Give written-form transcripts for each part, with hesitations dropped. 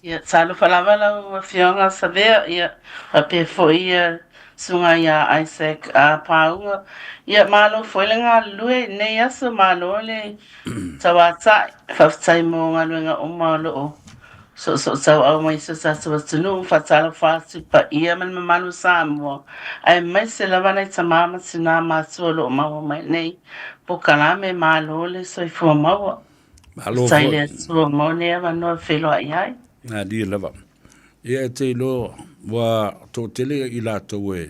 Ia, talofa lava lau Afioga Savea, ia, faapea foi ia susuga ia Isaac Pauga. Ia, malo foi le galulue i lenei aso, malo le tauatai. Faafetai mo galuega uma o lo o soosootauau mai i si o tatou atunuu. Faatalofa atu i le paia ma le mamalu o Samoa, aemaise lava nai tama ma tina matutua o lo o maua mai nei polokalame. Malo le soifua maua. Malo Faafetai i foi. le Atua mo lenei avanoa e feiloai ai. Malie lava. Ia e te iloa ua toatele i latou e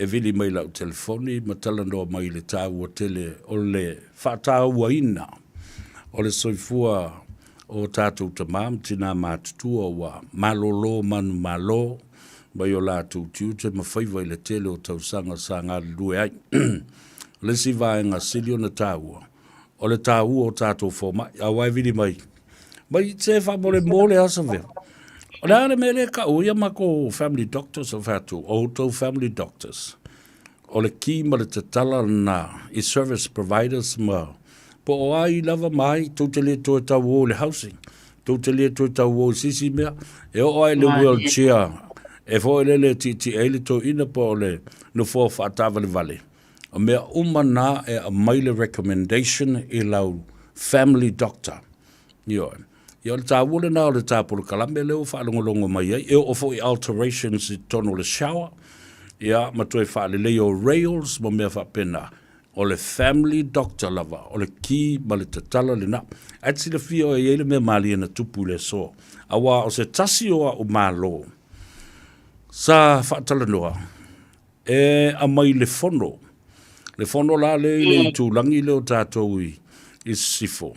vili mai lau telefoni ma talanoa mai i le taua tele o le faatauaina o le soifua o tatou tama ma tina matutua ua malolo manumalo mai o latou tiute ma faiva i le tele o tausaga sa galulue ai. O le isi vaega sili ona taua, o le taua o tatou fomai, aua e vili mai, mai se faamolemole lava Savea. O le a le mea lea e tau ai a matou family doctors o fai atu, o outou family doctors, o le ki ma le tatala lena i service providers ma po o ai lava ma ai, tou te le toe tau o i le housing, tou te le toe tau o i se isi mea, e oo lava i le wheelchair, e foi lele e tietie ai le toeaina po o le nofoa faataavalevale. O mea uma na e aumai le recommendation i lau family doctor. Ioe. Ia o le taua lena o le ta polokalame lea ua faalogologo mai ai. E oo foi alterations i totonu o le shower, ia ma toe faaleleia o rails ma mea faapena. O le family doctor lava, o le ki ma le tatala lena. Ae te silafia oe e i ai le mea malie na tupu i le aso. Aua o se tasi o au malo sa faatalanoa, E aumai le fono. Le fono la lea i le itulagi lea o tatou i Sisifo.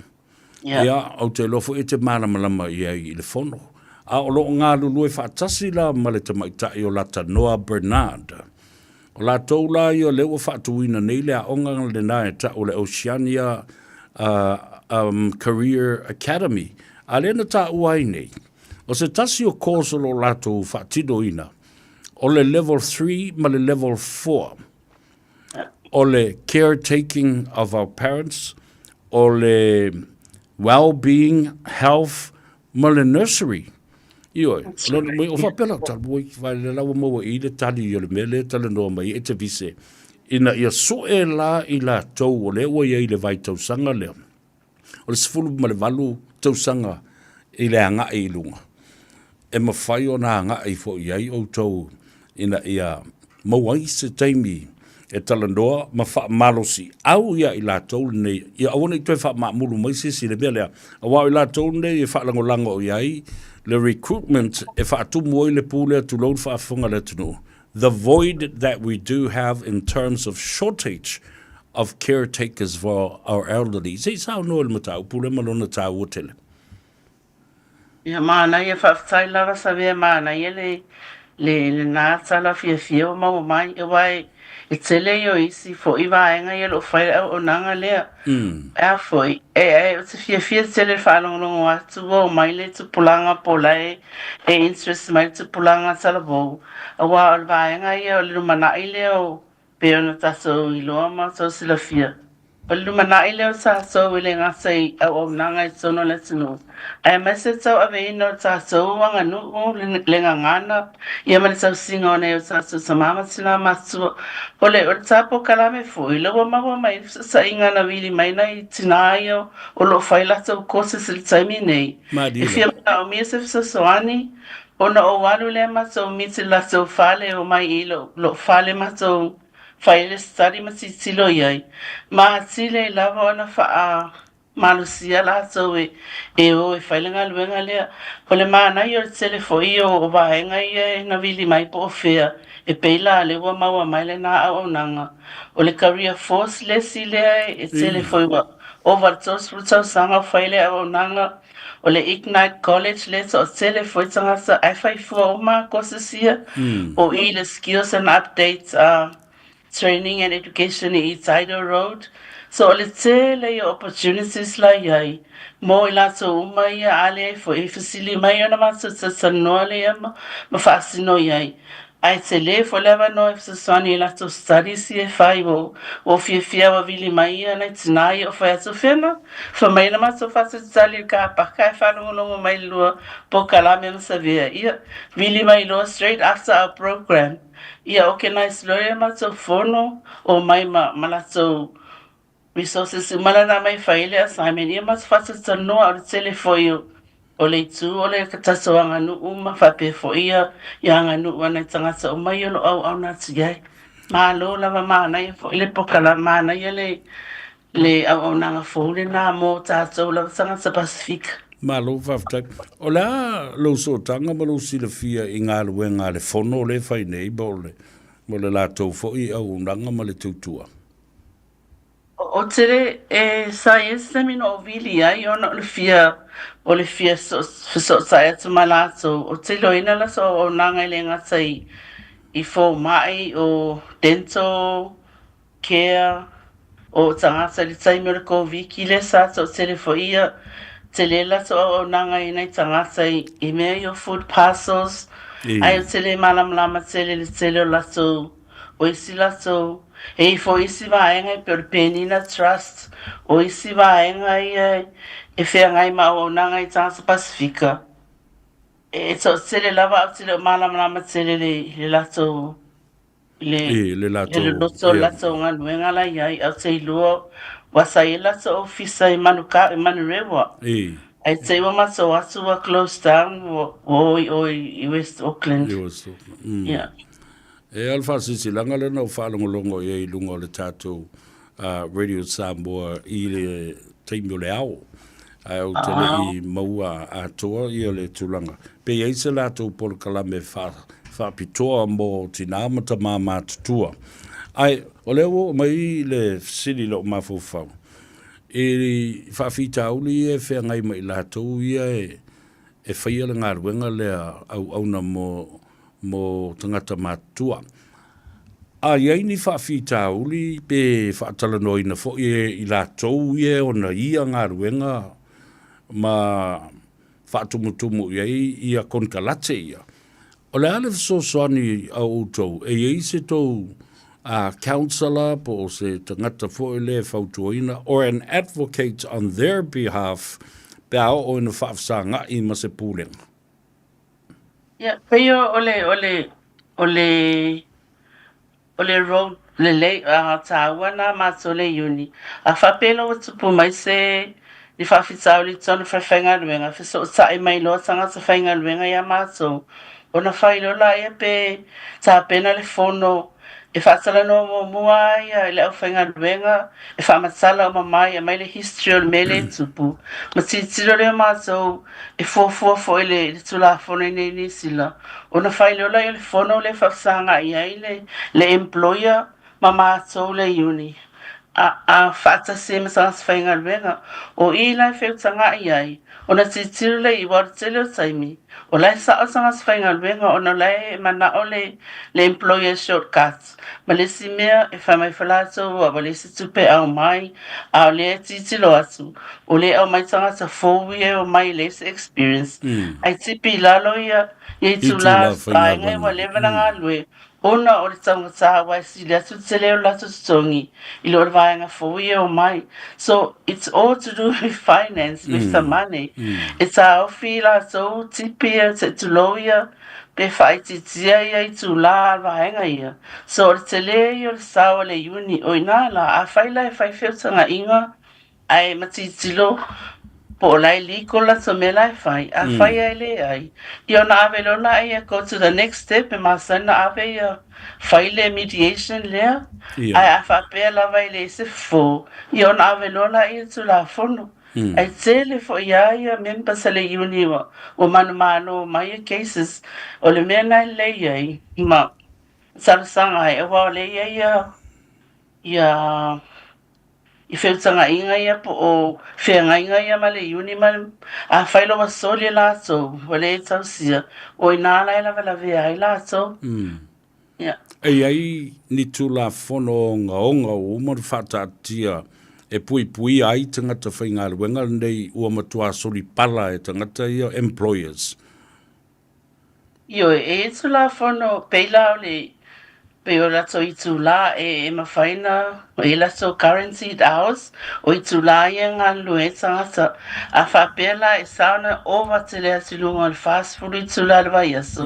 Ia, ou te iloa foi e te malamalama i ai i le fono. A o lo o galulue faatasi la ma le tamaitai o Latanoa Bernard. O latou la ia lea ua faatuina nei le aoga lena e tau o le Oceania Career Academy. A lea na taua ai nei, o se tasi o course o lo o latou faatinoina, o le level 3 ma le level 4 o le caretaking of our parents, o le well-being, health ma le nursery. Ioe, lona mai, o faapea lau tali, ua vai le la ua maua i le tali o le mea lea e talanoa mai ai e te vise, ina ia sue la i latou o lea ua i ai i le vaitausaga lea, o le 18 tausaga i le agai i luga, e mafai ona agai foi i ai outou ina ia maua ai se taimi e talanoa ma faamalosiau ia i latou lenei, ia aua ne i toe faamaamulu mai se isi i le mea lea, aua o i latou lenei e faalagolago i ai le recruitment e faatumu ai le pu lea, tulou le faafofoga a le atunuu, the void that we do have in terms of shortage of caretakers for our elderly. Se i saunoa i le mataupu lea ma lona taua tele. Ia manaia, faafetai lava Savea, manaia le le lena tala fiafia ua maua mai, aua e e tele ia o isi foi vaega ia o lo o fai le auaunaga lea. E a foi, e e ou te fiafia tele i le faalogologo atu ua omai le tupulaga po o la e e interest mai le tupulaga talavou, aua o le vaega ia o le lumanai lea o pei ona tatou iloa ma tatou silafia. O le lumanai lea o tatou e le gata i auaunaga i totonu o le atunuu, aemaise le tauaveina o le tatou aganuu, le gagana, ia ma le tausiga o nai o tatou tama ma tina matutua. O le o le ta polokalame foi, lea ua maua mai ai le fesootaiga na vili mai nai tina ia o lo o fai latou courses i le taimi nei. E fia manaomia se fesoasoani ona ou alu lea matou meet i le latou fale, omai i lou fale matou fai le study ma tilotilo i ai, ma atili ai lava ona faamalosia latou e o e fai le galuega lea. O le manaia o le tele foi o vaega ia na vili mai po o fea, e pei la lea ua maua mai lena auaunaga. O le career force le isi lea e tele foi ua ova i le 30 tausaga o fai le auaunaga. O le Ignite College lea e toatele foi tagata ae fai fua uma courses ia. O i le Skills and Update Training and Education i Tidal Road. So o le tele ia o opportunities la i ai mo i latou uma ia, a leai foi e fesili mai ona matou talatalanoa lea ma faasino i ai. Ae tele foi le avanoa e fesoasoani i latou studies ia e fai ua ua fiafia ua vili mai ia nai tina ia o fai atu fena fai mai na matou faatalitali i le kapaka ae faalogologo mai i le lua polokalame ma Savea ia vili mai loa straight after our program ia organise loa le matou fono omai ma ma latou resources uma la na aumai e fai ai le assignment ia matou faatalatalanoa o le tele foi o o le itu o le tatou aganuu ma faapea foi ia ia aganuu a nai tagata uma ia o lo o auauna atu i ai. Malo lava manaia foi le polokalame, manaia le le auaunaga fou lena mo tatou lava tagata Pasefika. Malo faafetai. O le a lou sootaga ma lou silafia i galuega a le Fono lea e fai nei mo le mo le latou foi auaunaga ma le tautua? Ou te le e sa i ai se taimi na ou vili ai ona o le fia o le fia fesootai atu ma latou. Ou te iloaina la latou auaunaga e le gata i i fomai o dental care o tagata i le taimi o le Koviti lea sa toatele foi ia tele latou auaunaga i nai tagata i i mea ia o food parcels ae ou te le malamalama tele i le tele o latou O isi latou, e i foi isi vaega e pei o le Penina Trust, o isi vaega ia e feagai ma auaunaga i tagata Pasefika, e toatele lava ae ou te le o malamalama tele i le latou i le I le latou, loloto o le latou galuega la i ai, ae ou te iloa ua sa i ai latou ofisa i Manuka, i Manurewa. Ae te i ua matou atu ua close down ua o i o i West Auckland. I West Auckland. Yeah. E a le faasilasilaga lea na ou faalogologo i ai i luga o le tatou Radio Samoa i le taimi o le ao, ae ou te le i maua atoa ia le tulaga. Pe i ai se latou polokalame faapitoa mo tinā ma tamā matutua. Ae o lea ua oo mai le fesili i lou mafaufau, i faafitauli ia e feagai ma i latou ia e faia le galuega lea auauna mo mo tagata matutua. A i ai ni faafitauli pe faatalanoaina foi e i latou ia e ona ia galuega ma faatumutumu i ai ia konekarate ia, o le a le fesoasoani a outou? E i ai se tou counsellor po o se tagata foi lea e fautuaina or an advocate on their behalf pe a oo ina faafesaga'i ma se pulega? Ia, pei o le, o le, o le, o le road lelei, a tāua nā mātou le Iuni. A faapea loa ua tupu mai se ni faafitauli i totonu o le falefaigaluega, fesootai mai loa tagata faigaluega iā mātou, ona fai loa laia pe tapena le fono e faatalanoa muamua ai ia i le aufaigaluega e faamatala uma mai, aumai le history o le mea lea e tupu, ma tilotilo lea o matou e fuafua foi i le Tulafono i nei Niu Sila, ona fai loa lea o le fono lea e faafesagaai ai le le employer ma matou le iuni a a faatasi ai ma tagata faigaluega. O i la e feutaga'i ai, ona tilotilo lea i aua o le tele o taimi, o la e sa'o le tagata faigaluega ona o la e mana'o le le employer short cut. Ma le isi mea, e fai mai foi latou ua ua leai se tupe e aumai, a o lea e tilotilo atu, o lea e aumai tagata fou ia e omai e leai se experience, ae tipi i lalo ia ia itula vaega ua leva ona galulue, ona o le taugata aua e sili atu le tele o le latou totogi i lo le vaega fou ia e omai. So it's all to do with finance, with the money. E taofi i latou tipi ia, tulou ia, pe faaitiitia ia itulā a le vaega ia. So o le tele ia o le sao a le Iuni, o ina la, afai la e fai feutagaiga ae ma tilotilo po o la e legal latou mea la e fai, afai ae leai, ia ona ave loa laia go to the next step e masani ona ave ia fai le mediation lea, ae a faapea lava e leai se fofo, ia ona ave loa laia i le Tulafono. Ae tele foi lava ia members a le Iuni ua manumalo mai ia cases. O le mea lena e lelei ai ma talosaga ai aua o lea e i ai ia ia i feutagaiga ia po o feagaiga ia ma le Iuni ma le afai loa ua soli e latou ua le tausia, o i ina la e lavelavea ai latou. Ia. E i ai ni Tulafono ogaoga ua uma ona faataatia e puipuia ai tagata faigaluega lenei ua matua solipala e tagata ia, employers? Ioe, e i ai Tulafono pei la o le pei o latou itulā e e mafai ona e i ai latou guaranteed hours, o itulā ia e galulue ai tagata. A faapea la e sa ona ova tele atu i luga o le 40 itulā i le vaiaso,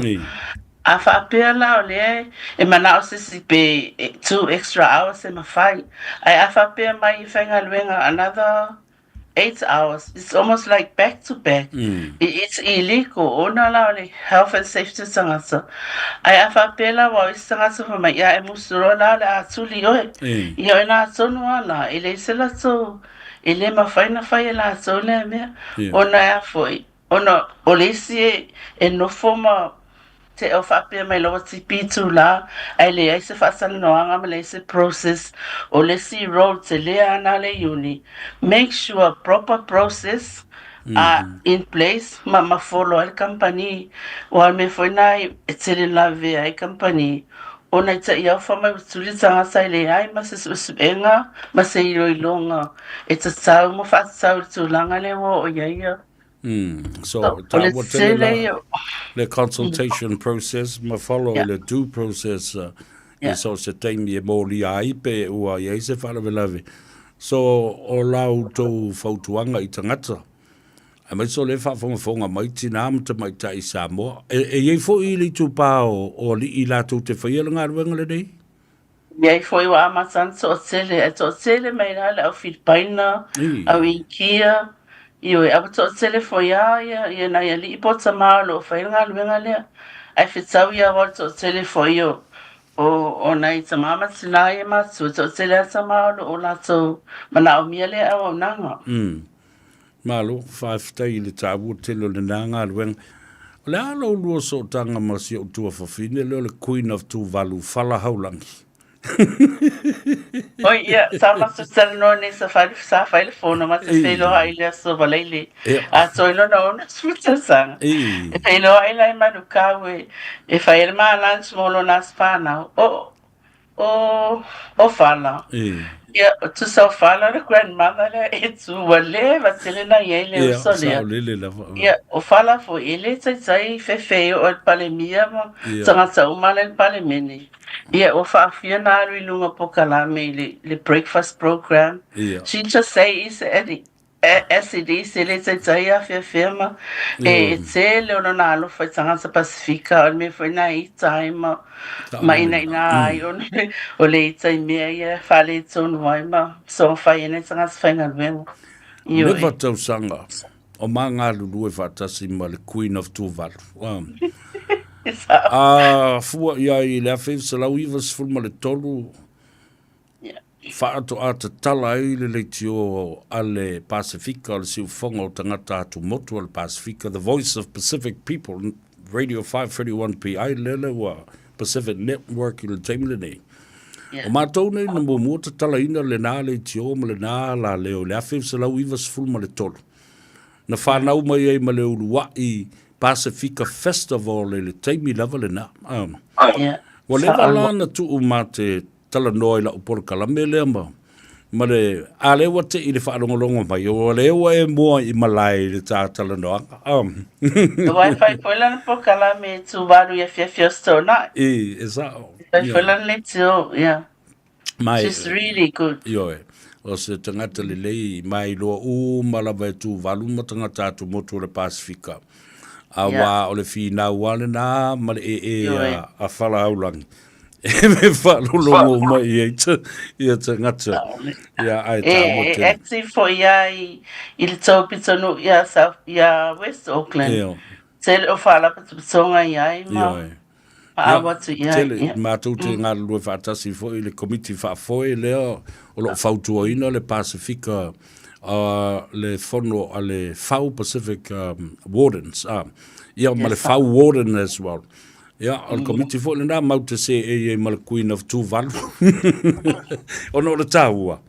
a faapea la o lea e manao se isi pe two extra hours e mafai, ae a faapea mai e faigaluega another 8 hours, it's almost like back to back. It's illegal ona la o le health and safety o tagata. Ae a faapea la ua o isi tagata fai mai, ia e musu loa la o le a tuli oe. Ia o i ina tonu lava la, e leai se latou, e le mafai ona fai e latou lea mea. Ona e a foi, ona o le isi e nofo ma Te o faapea mai lava tipi itulā ae leai se faatalanoaga ma leai se process o le isi role tele a na le Iuni make sure proper process are in place ma ma follow ai le company aua o le mea foi na e tele lavea ai company ona i taʻi au fai mai ua tuli tagata e leai ma se suesuega ma se iloiloga e tatau ma faatatau i le tulaga lea ua oo i ai ia. So, So, o le tele ia. Le consultation process ma follow le due process i so o se taimi e molia ai pe ua i ai se faalavelave. So, o la outou fautuaga i tagata, aemaise o lea e faafogafoga mai tinā ma tamaitai Samoa, e i ai foi i le itupa o alii latou te faia le galuega lenei? I ai foi ua amata ana toatele, ae toatele mai la le au Filipaina, au Inikia, ioe, a ua toatele foi lava ia, ia nai alii po o tama o lo o fai le galuega lea. Ae fetau ia aua o le toatele foi o, o, o nai tama ma tinā ia matua, toatele lava tama o lo o latou manaomia lea auaunaga. Malo, faafetai i le taua tele o lena galuega. O le a lou lua sootaga ma si ou tuafafine lea o le Queen of Tuvalu, Fala Haulangi? Oi, ia, sa matou talanoa nei sa fai, sa fai le fono ma te feiloai i le aso Faraile, atoa i lona 60 tausaga. E feiloai la i Manukau e, e fai ai le ma lunch mo lona aso whanau. O, o, o Fala. Ia, o tusa o Fala o le grandmother lea e tū, ua leva tele na i ai le uso lea. Saolele lava. Ia, o Fala foi, e le taitai fefe e oo i le Palemia ma tagata uma la i le Palemene. Ia, ua faafia na alu i luga o polokalame i le, le breakfast program. She just say is as it is, e le taitai afeafea ma e tele o lona alofa i tagata Pasifika, o le mea foi na ita ai ma ma inaina ai ona o le ita i mea ia e faaletonu ai ma soona ai nai tagata faigaluega. Ioe. Leva tausaga o ma galulue faatasi ma le Queen of Tuvalu. A fua i ai i le 1993, Faatoa tatala ai le leitio a le Pasefika o le Siufofoga o Tagata Atumotu o le Pasefika, The Voice of Pacific People, Radio 531 PI, lele ua Pacific Network i le taimi lenei. O matou nei na muamua tatalaina lena leitio ma lena alaleo i le 1993. Na fanau mai ai ma le uluai Pasefika Festival i le taimi lava lena. Ua leva la na tuu ma te talanoa i lau polokalame lea ma, ma le, a lea ua te i le faalogologo mai, o lea ua e mua i malae i le tā talanoaga. Aua e fai foi lana polokalame e Tuvalu i afiafi o se toonai. I, e sao. E fai foi lana leitio, yeah. Mai, She's really good. Ioe, o se tagata lelei ma iloa uma lava e Tuvalu ma tagata atumotu o le Pasifika. Auā o le finau lava lena ma le ee a Falaaulangi. E faalologo mai i ai ia tagata. Ia, ae taua tele. E active foi ia i le tou pitonuu ia South, ia West Auckland. Ioe. Tele o faalapotopotoga i ai ma Ioe. faaau atu i ai. Tele, matou te galulue faatasi foi i le Komiti Faafoe lea o lo o fautuaina le Pasifika, le fono a le FAU, Pacific Wardens, ia ma le FAU Warden as well. Ia, o le Komiti foi lena matou te seei ai ma le Queen of Tuvalu. Ona o le taua,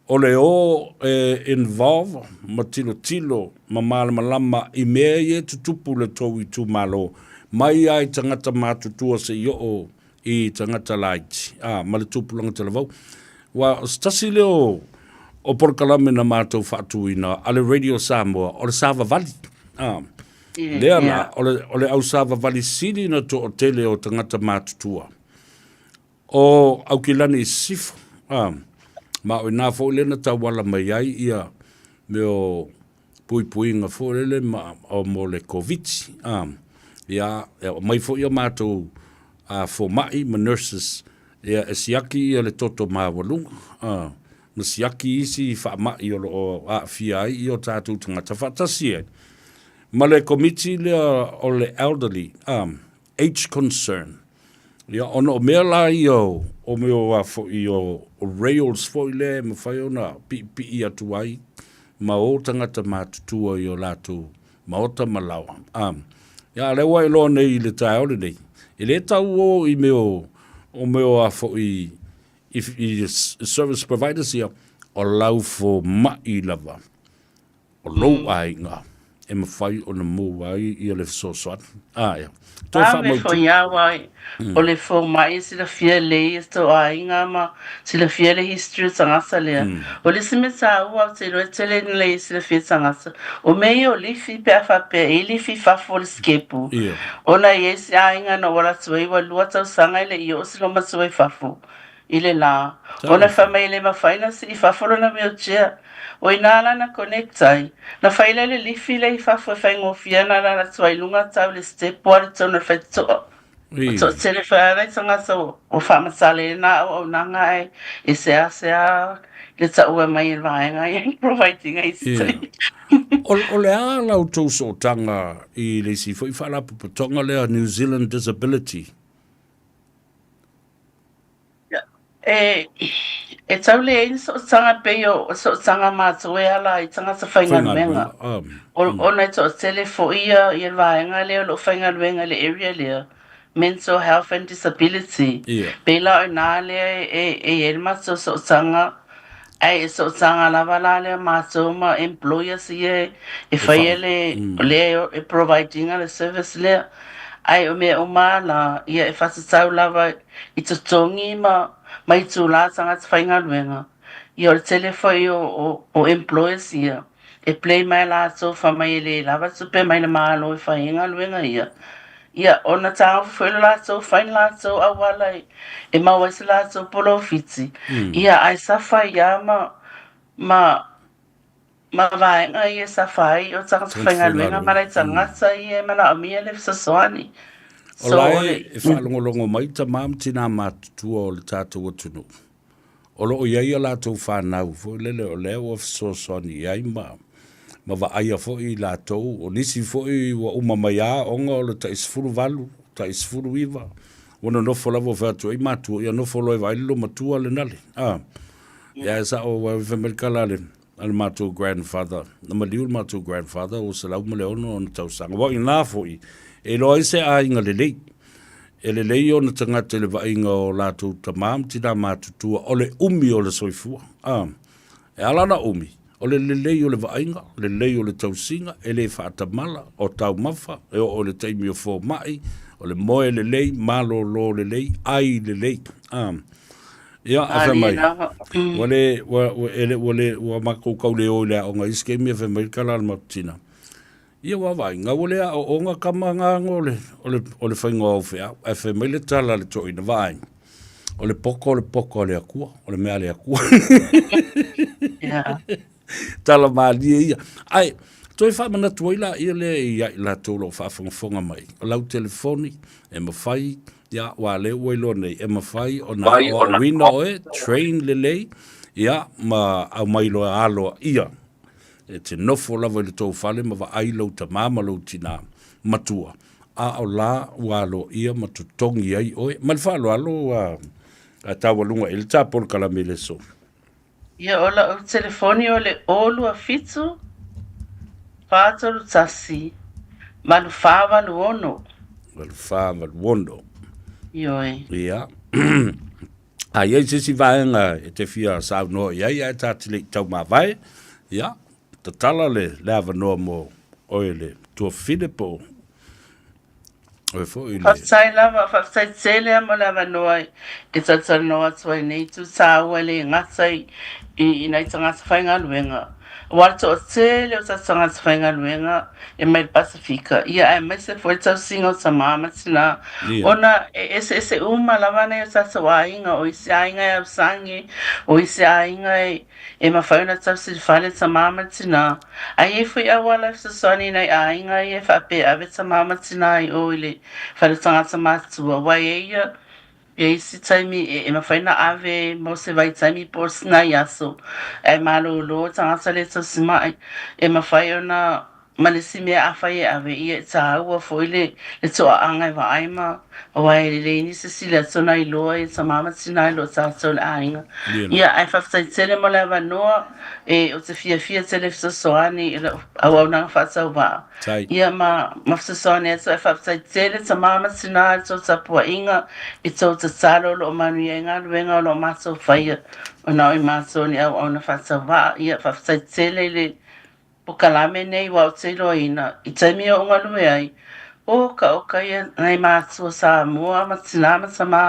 o le o e involve ma tilotilo ma malamalama i mea ia e tutupu i le tou itumalo, mai lava i tagata matutua seia oo i tagata laiti, a, ma le tupulaga talavou. Aua o se tasi lea o, o polokalame na matou faatuina a le Radio Samoa, o le savavali. A. Lea la, o le ausavavali sili na toatele o tagata matutua o Aukilani i Sisifo, a, ma o ina foi lea na tauala mai ai ia mea o puipuiga foi lele ma, o mo le Koviti, a, ia, e aumai foi a matou fomai ma nurses, ia, e siaki ia le toto maualuga, a, ma siaki isi faamai o lo o aafia ai ia o tatou tagata faatasi ai ma le komiti lea o le elderly, a, age concern. Ia, ona o mea la ia o, o mea o a foi o, o rails foi lea e mafai ona piipii atu ai ma o tagata matutua i o latou maota ma laoa. A, ia, a lea ua e iloa nei i le taeao lenei, e le tau o i mea o, o mea o a foi i, i service providers ia, o lau fomai lava o lou aiga e mafai ona maua ai ia le fesoasoani. A, ia. Toe Ave faamautu. foi aua o le fomai e silafia lelei e tou aiga ma silafia le history o tagata lea. O le isi mea taua ou te iloa e tele ina lelei e silafia e tagata, o mea ia o lifi pe a faapea e i ai lifi i fafo o le sikepu. Ona e i ai isi aiga na ou alu atu ai ua lua tausaga e le i oo si loma matua i fafo. I le lā, ona fai mai e le mafai ona sii i fafo lona wheelchair. O inā la na connect ai, na fai lea le lifi lea i fafo e faigofie ana alaala atu ai i luga tau le step ua alu tonu i le faitotoa. O toatele foi lava nai tagata ua faamatala i lena auaunaga ae e seasea i le taua mai e le vaega ia e provide ina isi taimi. O le a la outou sootaga i le isi foi faalapotopotoga lea New Zealand Disability? E tau leai ni sootaga pei o sootaga matou e ala ai tagata faigaluega. Ona e toatele foi ia le vaega lea o lo o faigaluega i le area lea, mental health and disability. Pei la o ina lea e i ai le matou sootaga, ae e sootaga lava la lea matou ma employers ia e faia le, lea e provide ina le service lea. Ae o mea uma lava la, ia e faatatau lava i totogi ma ma itulā tagata faigaluega. Ia o le tele foi o o o employers ia e play mai latou fai mai e le lava tupe mai le Malo e fai ai galuega ia. Ia ona taofi foi le latou fai ni latou auala e maua ai se latou polofiti. Ia ae safa ai lava ma ma ma vaega ia e safa ai o tagata faigaluega ma nai tagata ia e manaomia le fesoasoani. O la e faalogologo mai tama ma tinā matutua o le tatou atunuu, o lo o i ai a latou fanau foi lele o lea ua fesoasoani i ai ma ma vaaia foi i latou. O nisi foi ua uma mai lava aoga o le tai 18, tai 19, ua nonofo lava ua fai atu ai matua, ia nofo loa e vaai le loomatua lena le. Ia e sao aua fai mai le tala a le a le matou grandfather, na maliu le matou grandfather ua 106 ona tausaga. Aua o ina foi, e iloa ai se aiga lelei. E lelei ona tagata i le vaaiga o latou tama ma tina matutua, o le umi o le soifua. A, e ala ona umi, o le lelei o le vaaiga, lelei o le tausiga, e le faatamala, o taumafa, e oo i le taimi o fomai, o le moe lelei, malolo lelei, ai lelei. A, Ia, a fai mai, ua le, ua, ua, e le, ua le, ua matou tau le o i le aoga i isi taimi, e fai mai le tala a le matou tina, ia ua vaai, na ua le aooga tama na ona o le, o le, o le faiga o au feau. Ae fai mai le tala a le toeaina, vaai, o le poto o le poto a le Atua, o le mea a le Atua. Tala malie ia. Ae, toe faamanatu ai laia lea ia i latou o lo o faafogafoga mai, o lau telefoni e mafai, ia, aua o lea ua iloa nei, e mafai ona aoaoina oe, train lelei, ia, ma aumai loa aloaia e te nofo lava i le tou fale ma vaai lou tama ma lou tina matua, a o la ua aloaia ma totogi ai oe. Ma le faaaloalo, a taualuga i le ta polokalame i le aso. Ia, o lau telefoni o le 027 431 8486. 8486. Ioe. Ia. A i ai se isi vaega e te fia saunoa i ai ae ta te le i taumavae, ia, tatala le, le avanoa mo oe le tuafafine po o Oe foi le... Faafetai lava, faafetai tele lava mo le avanoa e talatalanoa atu ai nei itu taua e le gata i nai tagata faigaluega. Aua le toatele o tatou tagata faigaluega e mai le Pasefika, ia aemaise foi le tausiga o tama ma tinā, ona e eseese uma lava nai o tatou aiga, o isi aiga e ausage, o isi aiga e, e mafai ona tausi i le fale tama ma tinā. Ae i ai foi auala e fesoasoani i nai aiga ia e faapea e ave tama ma tinā i o i le fale o tagata matutua, aua e i ai ia E i ai isi taimi e mafai ona ave mo se vaitaimi po o nai aso ae malolo le tagata lea e tausimai. E mafai ona ma le isi mea afai e ave ia e taua foi le le toaaga e vaai ma aua e lelei ni se sili atu ona iloa ia tama ma tina i lo tatou le aiga. Ia ae faafetai tele mo le avanoa e ou te fiafia tele e fesoasoani i lau auaunaga faatauvaa. Ia ma ma fesoasoani atu ae faafetai tele tama ma tina i le tou tapuaiga i tou tatalo o lo o manuia ai galuega o lo o matou faia ona o i matou ni auauna faatauvaa. Ia faafetai tele i le polokalame nei aua ou te iloaina i taimi o ou galue ai, oka oka ia nai matua Samoa ma tina ma tama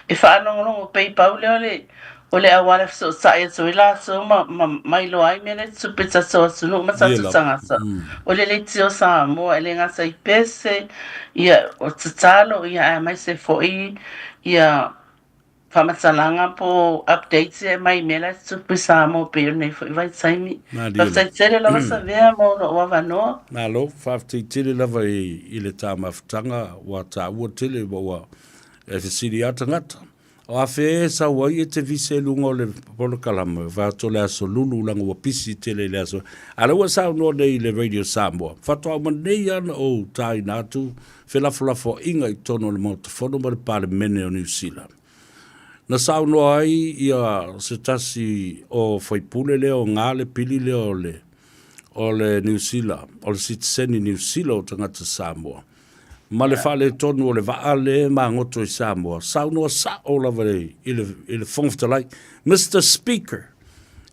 e faalogologo pei pau lea o le O le auala e fesootai atu ai latou ma, ma, ma iloa ai mea nei tutupu i tatou atunuu ma tatou tagata. O le leitio Samoa e le gata i pese, ia, o tatalo, ia, aemaise foi ia faamatalaga po o updates ia e aumai i mea la e tutupu i Samoa pei o lenei foi vaitaimi. Faafetai tele lava Savea mo lou avanoa. Malo, faafetai tele lava i le ta mafutaga ua taua tele ma ua e fesili lava tagata. O afe e sau ai e te vise i luga o le polokalame, fai atu o le aso Lulu leaga ua pisi tele i le aso. A o lea ua e saunoa nei i le Radio Samoa, faatoa uma nei lava ona ou taina atu felafolafoaiga i totonu o le Maota Fono ma le Palemene o Niu Sila. Na saunoa ai ia se tasi o faipule lea o ga le pili lea o le o le Niu Sila, o le sitiseni Niu Sila o tagata Samoa. ma le faaletonu o le vaa le magoto i Samoa, saunoa sa'o lava i le, i le Fofoga Fetalai, Mister Speaker,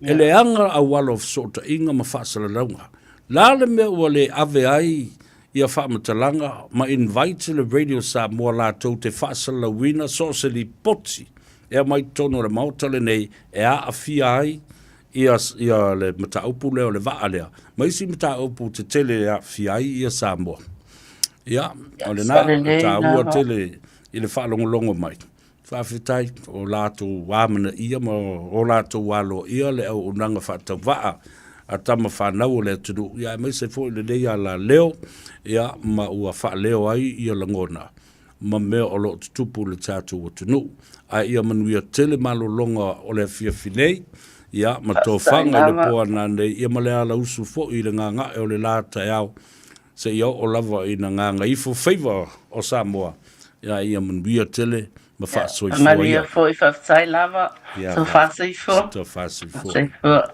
e leaga auala o fesootaiga ma faasalalauga. La le mea ua le ave ai ia faamatalaga ma invite le Radio Samoa latou te faasalalauina so o se lipoti e aumai totonu o le Maota lenei e aafia ai ia, ia le mataupu lea o le vaa lea, ma isi mataupu tetele e aafia ai ia Samoa. Ia, o lena, e taua tele i le faalogologo mai. Faafetai o latou amanaia ma o latou aloaia le auaunaga faatauvaa a tama fanau o le atunuu, ia aemaise foi lenei alaleo, ia, ma ua faaleo ai ia lagona ma mea o lo o tutupu i le tatou atunuu. Ae ia manuia tele malologa o le afiafi nei, ia, ma tofaga i le po a nanei, ia ma le alausu foi i le gaga'e o le la taeao, seia oo lava ina gagaifo faiva o Samoa, ia, ia manuia tele ma faasoifua ia. Manuia foi, faafetai lava. Tofa soifua. Tofa soifua.